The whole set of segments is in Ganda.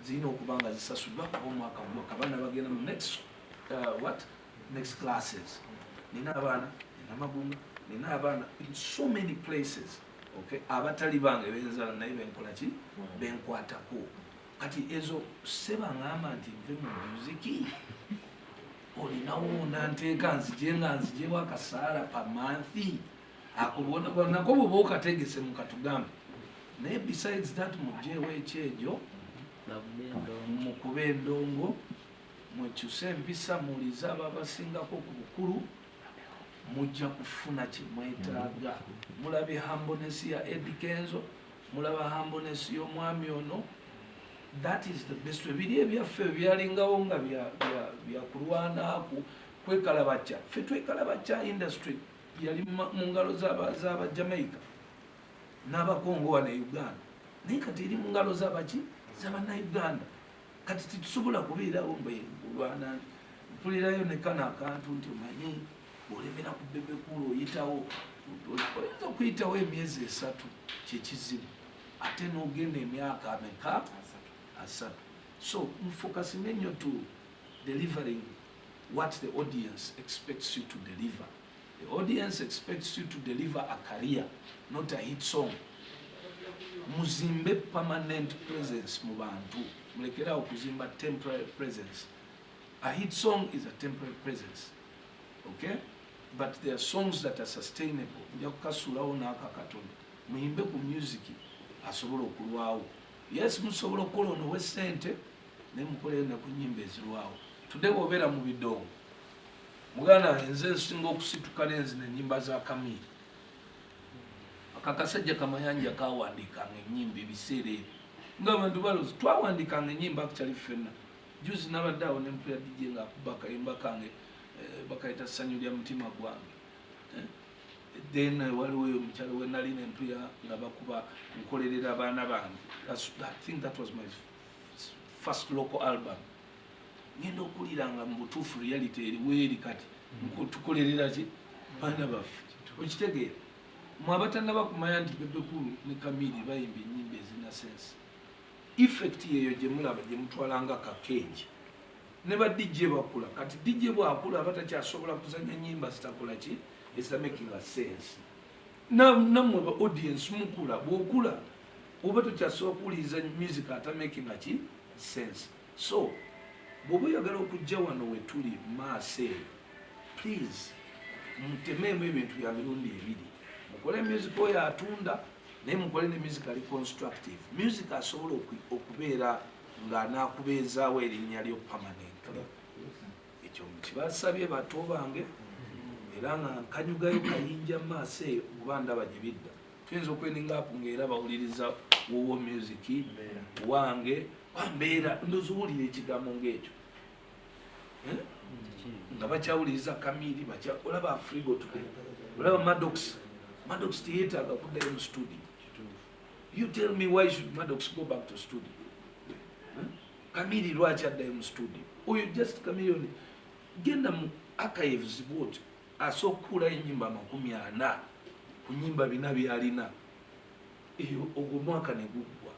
Zirina okuba nga zisasuddwa kuba omwaka gwaka abaana bagenda mu next what, next classes. Nina abaana, nina Magunga, nina abaana in so many places, okay, abatali bange benzala naye benkola ki, benkwatako. Kati ezo sebaŋŋamba nti nve mu music, olinawo nanteeka nzije nga nzijewo akasaala pa month ako nako bwoba okategese mukatugambe. Naye besides that, mugyewo ekyejo, mukube endongo, mwekyuse empisa, muwulize ababasingako ku bukulu, mujja kufuna kyemwetaaga. Mulabye humbleness ya Eddy Kenzo, mulaba humbleness y'omwami ono. That is the best way. Biri ebyaffe byalingawo nga bya kulwanaku kwekalabacca. Ffe twekalabacca, industry yali mu ngalo z'aba Jamaica n'Abakongo wano e Uganda, naye kati eri mu ngalo z'abaki, z'Abannayuganda. Kati tetusobola kubeerawo mbe olwana. Mpulirayo ne kano akantu nti omanyi olemera ku Bebe Cool, oyitawo, oyinza okuyitawo emyezi 3, kyekizibu, ate n'ogenda emyaka ameka? 30. So mufocusinge nnyo to delivering what the audience expects you to deliver. The audience expects you to deliver a career, not a hit song. Muzimbe permanent presence mu bantu, mulekerawo okuzimba temporary presence. A hit song is a temporary presence, okay, but there are songs that are sustainable. Nja kukasuulawo n'aka katono. Muyimbe ku music asobola okulwawo. Yes, musobola okukola ono wesente, naye mukoleyo ne ku nyimba ezirwawo. Tudde bwobeera mu bidongo, muganda, nze nsinga okusituka nenzina enyimba za Kamiri. Akakasajja kamayanja kawandiikanga enyimba ebiseera ebyo ngaabantu balozi twawandikanga enyimba. Actually ffenna juzi nabadde awo nempulira DJ ngaakuba akayimba kange, bakayita "Ssanyu lya Mutima Gwange". Then waliwo oyo omukyalo we nali nempulira nga bakuba "Nkolerera Abaana Bange". I think that was my first local album. Ngenda okuwulira nga mu butuufu reality eriwo eri kati tukolerera ki, baana baffe. Okitegeera? Mwe abatannaba kumanya nti Bebe Cool ne Kamiri bayimba enyimba ezina sense, effect yeyo gye mulaba gye mutwalanga kakeegi ne ba DJ bakula. Kati DJ bwakula aba takyasobola kuzanya nyimba zitakola ki, ezitamakinga sense. Nammwe ba audience mukula, bwokula oba tokyasobola kuwuliriza music atamakinga ki, sense. So bw'oba oyagala okujja wano wetuli maaso eyo, please mutemeemu ebintu bya mirundi ebiri. Mukole music oyo atunda, naye mukole ne music ali constructive, music asobola okubeera ng'anaakubeezaawo erinnya lyo permanently. Ekyo kibasabye bato bange, era nga nkanyugayo kayinja mu maaso eyo kuba ndaba gye bidda. Tuyinza okwendinga apo ngaera bawuliriza wowo music wange wambeera ndozi owulira ekigambo ngaekyo. Eh? Nga bakyawuliriza Kamiri, olaba Afrigo today, olaba Maddox. Maddox teyeetaaga kuddayo mu studio. You tell me, why should Maddox go back to studio? Eh? Kamiri lwaki addayo mu studio? Oyo just Chameleone, genda mu archives bwoti, asobola okukuulayo enyimba 40 ku nyimba 400 byalina eyo, ogwo mwaka ne guggwa,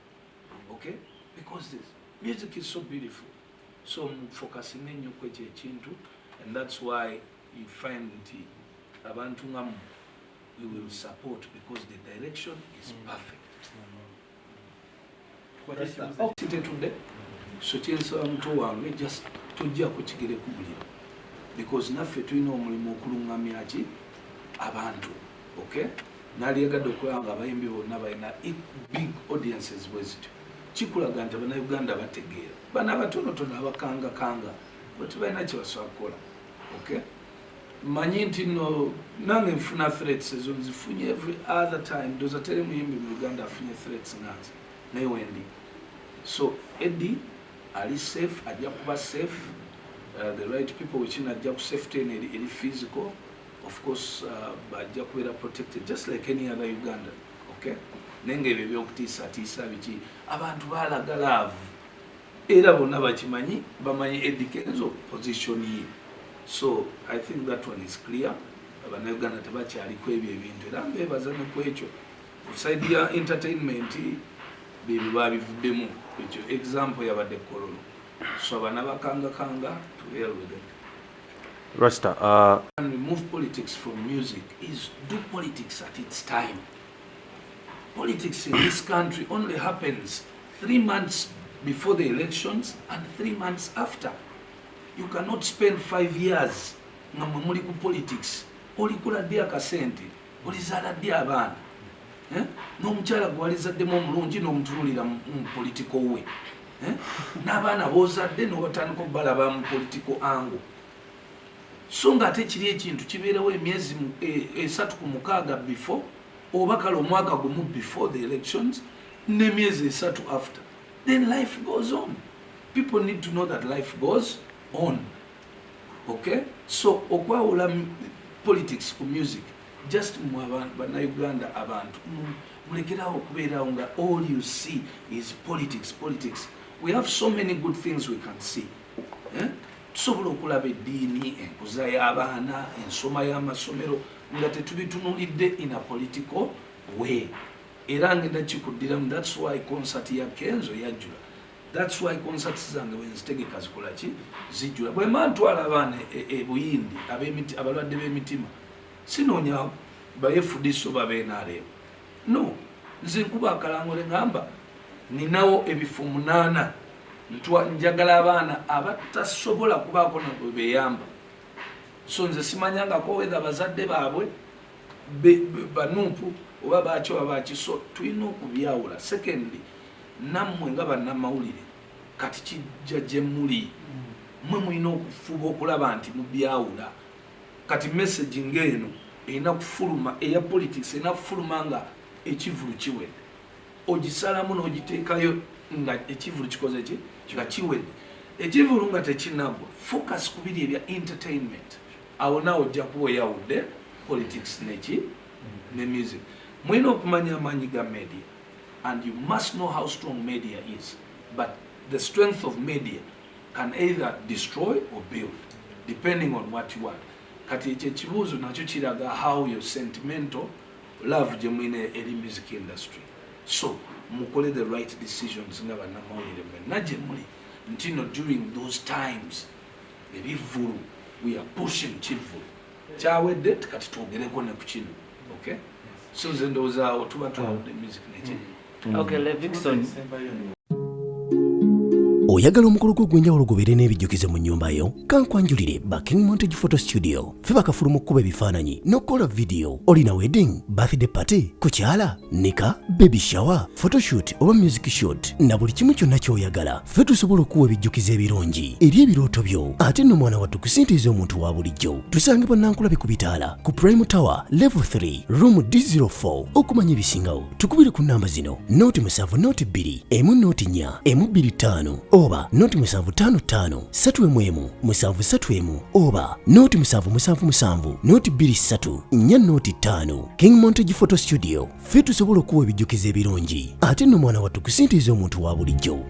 okay? Because this music is so beautiful. So mufocusinge nnyo ku ekyo ekintu, and that's why you find nti abantu nga mmwe we will support, because the direction is perfect. Kitetudde. So kyensaba muto wange, just tojjako kigere ku muliro, because naffe tulina omulimu okuluŋŋamya ki, abantu, okay? Nalyagadde okulaba nga abayimbi bonna balina big audiences bwe zityo. Kikulaga nti Abannayuganda bategeera. Bano abatonotono abakangakanga bo tebalina kyebasobola kukola, okay? Manyi nti no nange nfuna threats, ezo nzifunye every other time. Ndoza teri muyimbi mu Uganda afunye threats nga nze, naye wendi. So Eddie ali safe, ajja kuba safe. The right people wekina ajja ku safety eno eri physical, of course, ajja kubeera protected just like any other Ugandan, okay? Naye nga ebyo ebyokutiisatiisa biki, abantu balaga love, era bonna bakimanyi, bamanyi Eddie Kenzo position ye. So I think that one is clear. Abannayuganda tebakyaliko ebyo ebintu, era mbeebaza ne ku ekyo. Ku side ya entertainment, Bebyo babivuddemu. Ekyo example yabadde Kololo. So abana bakangakanga to hell with them. Rasta, And remove politics from music is do politics at its time. Politics in this country only happens 3 months before the elections and 3 months after. You cannot spend 5 years nga mwe muli ku politics. Olikula ddi akasente? Olizaala ddi abaana? Eh? N'omukyala gwe walizaddemu omulungi n'omutunulira mu political we. Eh? N'abaana b'ozadde n'obatandika okubalaba mu political angle. So nga ate kiri ekintu kibeerewo emyezi 3 ku 6 before, oba kale omwaka gumu before the elections n'emyezi 3 after. Then life goes on. People need to know that life goes on, okay? So okwawula politics ku music, just mwe Bannayuganda, abantu mulekerawo okubeerawo nga all you see is politics, politics. We have so many good things we can see, eh? Tusobola okulaba eddiini, enkuza y'abaana, ensoma y'amasomero nga tetubitunulidde in a political way. Era ngenda kikuddiramu, that's why concert ya Kenzo yajjula. That's why concerts zange bwenzitegeka zikola ki? Zijjula. Bwe mba ntwala abaana e Buyindi abalwadde b'emitima, sinoonya ba FDC oba ba NRM, no. Nze nkuba akalango ne ŋŋamba ninawo ebifo 8, njagala abaana abatasobola kubaako nabwe beyamba. So nze simanyangako whether bazadde baabwe ba NUP oba baki oba baki. So tulina okubyawula. Secondly, nammwe nga bannamawulire, kati kijja gye muli, mmwe mulina okufuba okulaba nti mubyawula. Kati message ng'eno erina kufuluma, eya politics erina kufuluma nga ekivulu kiwedde. Ogisalamu n'ogiteekayo nga ekivulu kikoze ki? Nga kiwedde. Ekivulu nga tekinagwa, focus ku biri ebya entertainment. Awo naawe ojja kuba oyawudde politics neki ne music. Mulina okumanya amaanyi ga media, and you must know how strong media is. But the strength of media can either destroy or build, depending on what you want. Kati ekyo ekibuuzo nakyo kiraga how your sentimental love gye mulina eri music industry. So mukole the right decisions nga bannamawulire mwenna gye muli, nti no, during those times ebivvulu, we are pushing kivvulu kyawedde, kati twogereko ne ku kino, okay? So nze ndowooza awo tuba twawudde music neki. Okay, Levixone. Oyagala omukolo gwo ogw'enjawulo gubeere n'ebijjukizo mu nnyumba yo? Kankwanjulire ba King Montage Photo Studio. Ffe bakafulu mu kkuba ebifaananyi n'okukola vidiyo. Olina wedding, birthday party, kukyala, nika, baby shower, photoshoot oba music shoot, na buli kimu kyonna ky'oyagala, ffe tusobola okuwa ebijjukizo ebirungi eri ebirooto byo. Ate nno mwana wattu, kusintiiza omuntu wa bulijjo. Tusangibwa Nankulabi ku bitaala ku Prime Tower, level 3, room D04. Okumanya ebisingawo, tukubire ku namba zino: 070 2 1 04 125 oba 0755 311 731 oba 0777 023 405. King Montage Photo Studio, ffe tusobola okuwa ebijjukizo ebirungi. Ate nno mwana wattu, kusintiiza omuntu wa bulijjo.